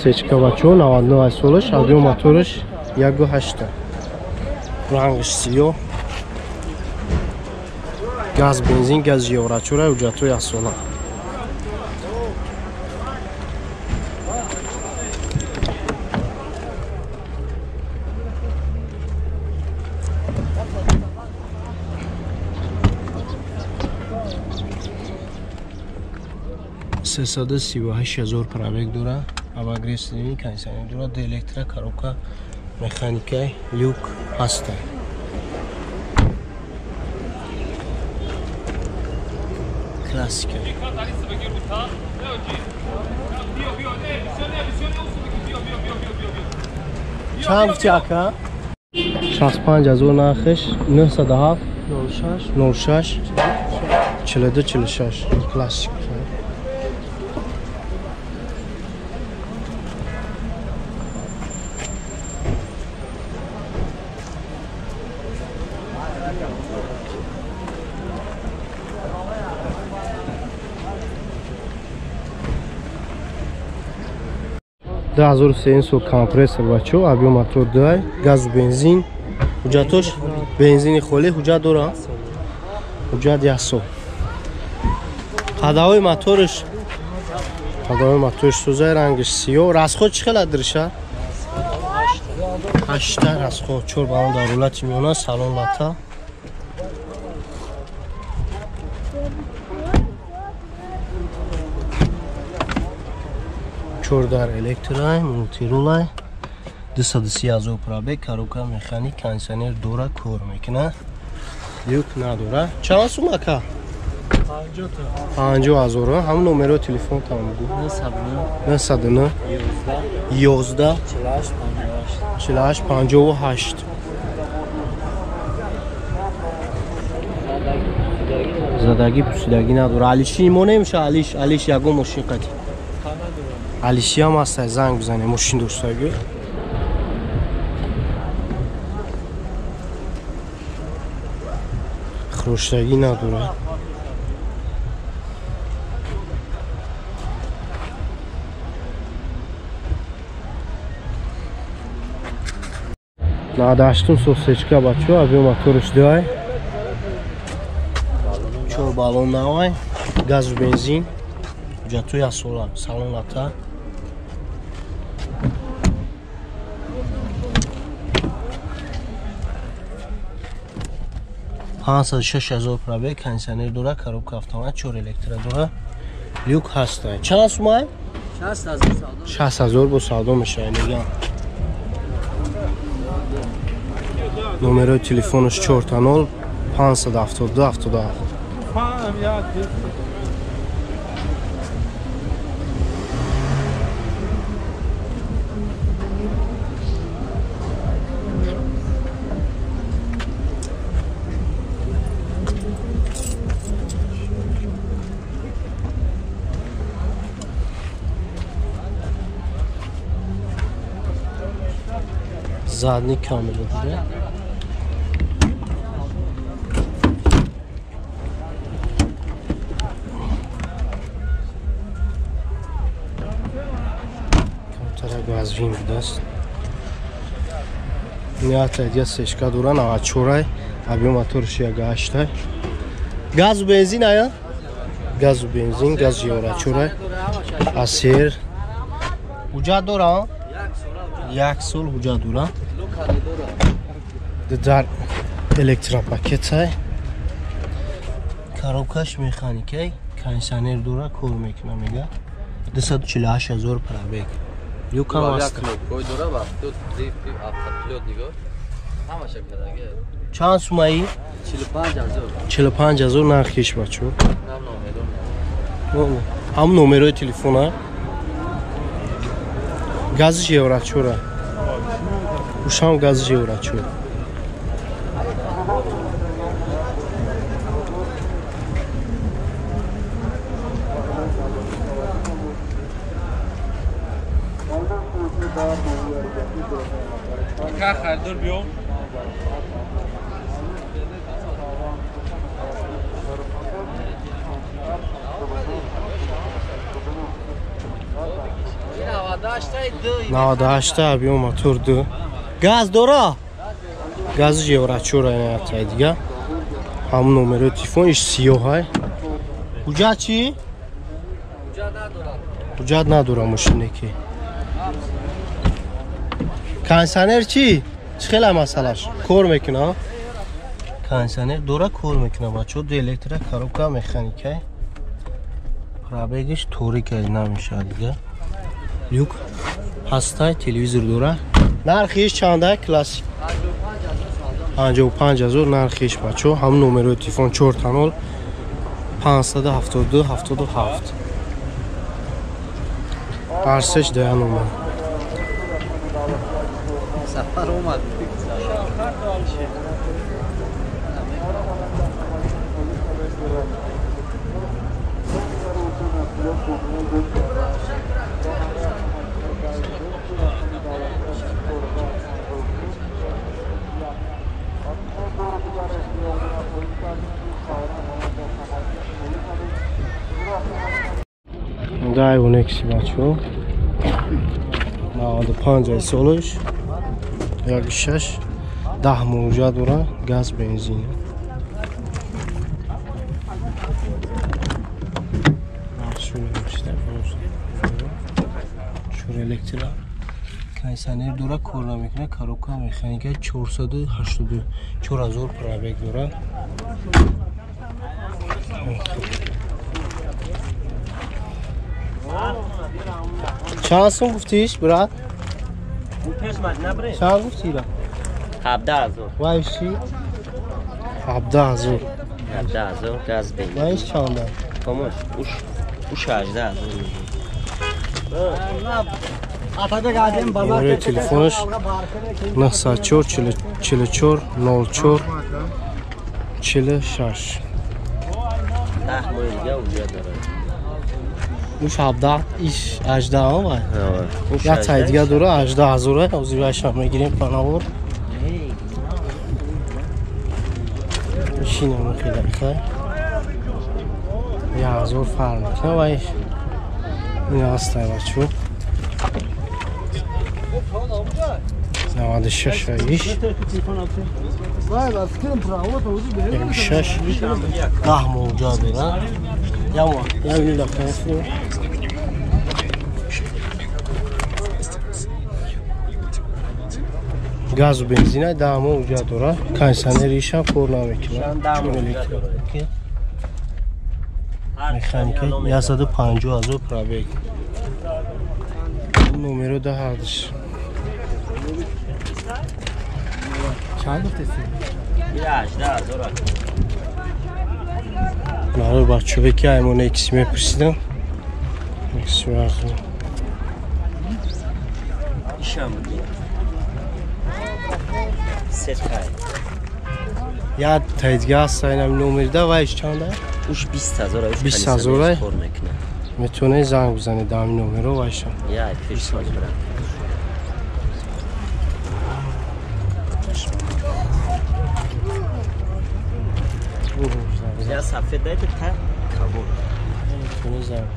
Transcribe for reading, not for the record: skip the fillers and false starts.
Сечка бачо 99 солаш, объем мотораш 1.8. Рангаш сиёҳ. Газ бензин, газ еврочура, ҳуҷҷатҳои асона. Сесаду сиву ҳашт ҳазор пробег дора, обогрев сиденья, кондиционер дора, ду электро, коробка, механикай, люк ҳаста. Классика. Чанд гуфти ака? 65 ҳазор нархиш, 907 06 42 46. Классик. Ду ҳазору сеюм сол компрессор бачо, объем мотор 2, газу бензин, ҳуҷҷатош бензини холӣ, ҳуҷҷат дора? Ҳуҷҷат як сол. Қадаҳои моторш, қадаҳои моторш сӯзай, рангаш сиёҳ. Расход чӣ хел адриша? 8 расход, 4 баллон дар рулати миёна, салон лата. Чордар электрай, мултирулай, 230 ҳазор пробег, коробка механик, кондиционер дора, кор мекунад, люк надора. Чанд сум ака? 50 ҳазор. Ҳам номерои телефон там бугу. 909 11 48 58. Задагӣ пусидагӣ надора. Алиши мо немеша, алиш, алиш ягон мошин қати. Алишиам ҳаста, занг бизанем, мошин доштагӣ. Хӯроштагӣ надора. 98 сол сечка бачо, объем моторш 2. 4 баллон навай, газу бензин, ҳуҷҷатҳои асола, салон лата. Пансаду шаш ҳазор пробег, кондиционер дора, коробка автомат, 4 электро дора, люк ҳаста. Чанд сумай? 60 ҳазор бо савдо мешавад, мегам. Номерои телефонаш 4 0 572 77. Задний камера дора. Камтарак вазвин будааст. Ниҳата дия сечка дора, 94, объем моторш 1.8. Газу бензин ая? Газу бензин, газ еврочорай. Асер. Ҳуҷҷат дора? Як сол ҳуҷҷат дора. Дар электропакетай. Коробкаш механикай, кондиционер дора, кор мекуна мега. 248 ҳазор пробег. Люкам аст. Чанд сумаи? 45 ҳазор нархиш бачо. Ҳам номерои телефона. Газиш еврочора. Ушам газиш еврочора. 98 объем мотор 2. Газ дора? Гази евро 4 ай дига. Ҳам номери телефон иш сиёҳай. Ҳуҷҷат чӣ? Ҳуҷҷат надора мошине ки. Кондиционер чӣ? Чӣ хела масъалаш? Кор мекуна? Кондиционер дора кор мекуна бачо, ду электро коробка механика. Пробегиш торика намешад дига. Люк ҳастай, телевизор дора. Нархиш чанда классик? 55 000 нархиш бачо. Ҳам номери телефон 4 572 77. Арсеш дая номер. Сафар омад. Дай унекси бачо. 95 солиш. 1.6 10 муҷа дора, газ бензин. Чур электро. Кондиционер дора кор намекунад, коробка механика 484 000 пробег дора. Чанд сум гуфтиш, брат? Чанд гуфти ира? 17 000. Вайш чӣ? 17 000. 17 000 газ бензин. Вайш чанда? Помош, уш 18 000. Номери телефонаш 904 44 04 46. 10 моҳи дига уҷа дорад. Уш 17, иш 18 вай. Як тай дига дора 18 000. Ҳозир вайшам мегирем панавор. Шинам хеле хай. 1000 фарқ мекунад вай. Ин ҳастай бачо. 96 иш. 6 10 муҷа дора. Яма, я видел конечно. Газу бензина 10 муҷа дора. Кондиционеришам кор намекунад. Механика 150 000 пробег. Номеро да ҳардиш. Чанд гуфтеси? 18 000. Народ бачаҳое ки аймон экси мепурсидам. Экси арзон. Ишам буди. Сетай. Я тайдга ҳаста инам номерда вайш чанда? Уш 20 000. 20 000. Метавонед занг бизанед дар ҳамин номеро вайшам. Я пеш сол брат. Я сафед дайте та кабул. Метавонед занг.